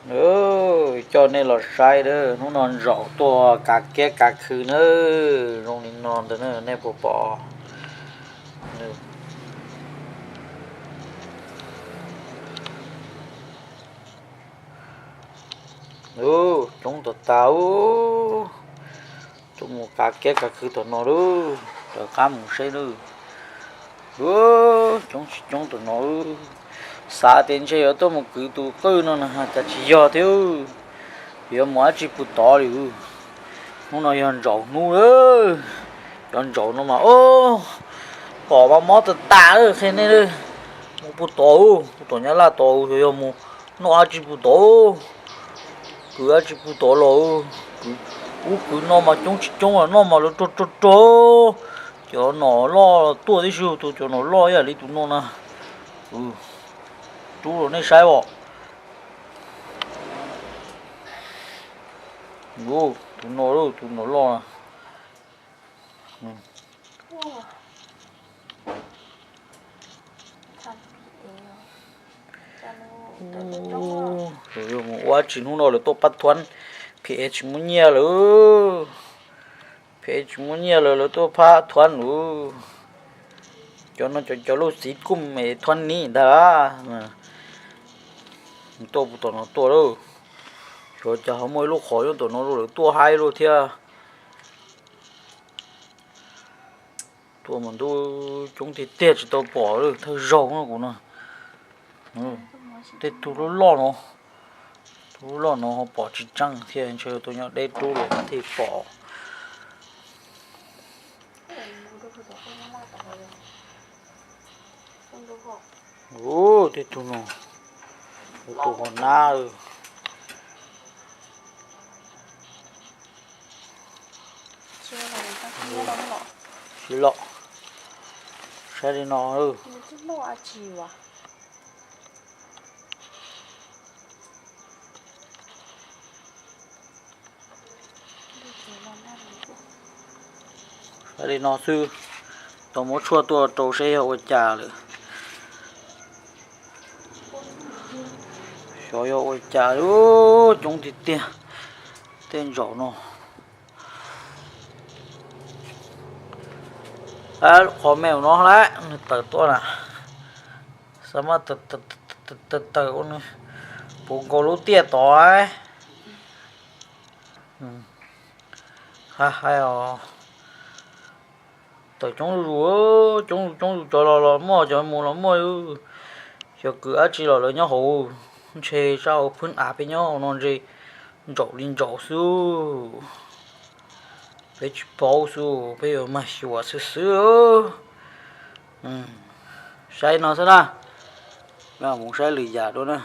Coj nej los saib, hnub no ntsaum tuaj kav kiab kav khw na, zoo li no ntawd nej puas pom? Coob tag tag, tuaj mus kav kiab kav khw tom no lawm, rov qab mus saib lawm. Coob tsis coob tom no, xav tias ntshe yuav tuaj mus kwv tus qwj no na, cas tsis yog thiab. Yuav mus dab tsi puag tod li. Hnub no yog ntsaum hnub, cov ntsaum no mas, o, pom mas mob tas tas, qhia nej, mus puag tod, puag tom Nyab Laj tod, yog mus noj dab tsi puag tod, kwv dab tsi puag tod los. Ub, kwv no mas coob tsis coob, noj mas lawv rog rog rog, cov nom loj tuaj tib si, tus cov nom loj ib yam li tus no na. Rub rau nej saib os. Tus no, tus nom loj. Mus ua dab tsi hnub no lawv tuaj pab thuab, phem tsis muaj nyiaj lawm. Phem tsis muaj nyiaj lawm, lawv tuaj pab thuab lawm. Cov no cov cov lub xim kuj me thuab nib ntag. Tuaj puag tom no tuaj lawm. Xyov cas ho muaj ib lub qhov nyob tom no lawv tuaj haib luaj thiab. Tuaj mas ntuj, coob tiag tiag tsis tau pom lawm, thawj zaug no kuv no. Tej tug loj loj no, tug loj loj no ho pom tsis tseeb thiab, ntshe tus nyob deb rub lawm thiaj pom. Ub, tej tug no, tus hauv nab. Tsis los, saib li no. Saib li no xwb, tau muab tshuaj tuaj rau seb yog ua cas lawm. Xyov yog ua cas, coob tiag tiag tej ntsaum no. Qhov me no lawm, nws tawm tuaj na. Xav mas tawm ua nws puv nkaus lub tiaj tod. Ha, hais os, tawm coob zus, coob zus coob zus, cov los los muaj, cov mus los muaj. Xyov kwv dab tsi los lawv nyob hauv, ntshe sab hauv phwb av peb nyob hauv no ntshe ntsaum li ntsaum xwb. Peb tsis paub xwb, peb yuav mag xyuas xwb xwb. Saib no xwb na, mus saib lwm yam dua na.